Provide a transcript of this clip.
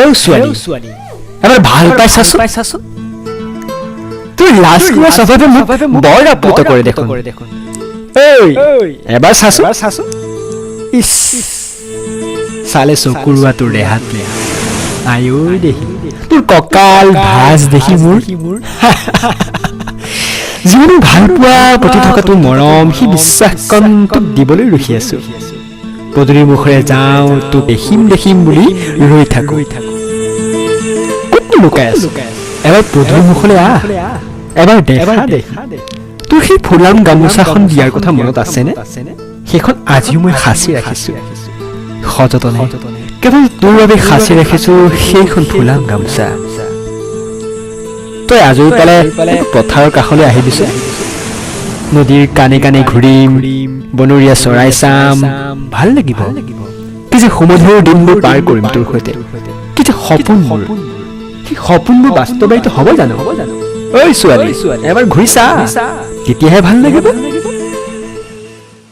হেৰৌ ছোৱালী, এবাৰ ভাল পাই চাচোন। তোৰ লাজ কৰা স্বভাৱে মোক বৰ আপ্লুত কৰে দেখোন। ঐ, এবাৰ চাচোন। ইছ, চালে চকুৰোৱা তোৰ দেহাত। আয়ৈ দেহি, তোৰ কঁকাল ভাঁজ দেখি মোৰ জীৱনৰ ভাল পোৱা প্ৰতি থকা তোৰ মৰম, সেই বিশ্বাসকণ তোক দিবলৈ ৰখি আছো। পদূলি মুখেৰে যাওঁ, তোক দেখিম দেখিম বুলি ৰৈ থাকো। ক'তনো লুকাই আছো? এবাৰ পদূলি মুখলৈ আহ, এবাৰ দেখা দেখি। তোৰ সেই ফুলাম গামোচাখন দিয়াৰ কথা মনত আছেনে? সেইখন আজিও মই সাঁচি ৰাখিছো সযতনে, কেৱল তোৰ বাবে সাঁচি ৰাখিছো সেইখন ফুলাম গামোচা। তই আজৰি পালে পথাৰৰ কাষলৈ আহিবিচোন। নদীৰ কাণে কাণে ঘূৰিম, বনৰীয়া চৰাই চাম, ভাল লাগিব। কি যে সুমধুৰ দিনবোৰ পাৰ কৰিম তোৰ সৈতে! কি যে সপোন মোৰ, সেই সপোনবোৰ বাস্তৱায়িত হ'ব জানো? ঐ ছোৱালী, এবাৰ ঘূৰি চা, তেতিয়াহে ভাল লাগিব।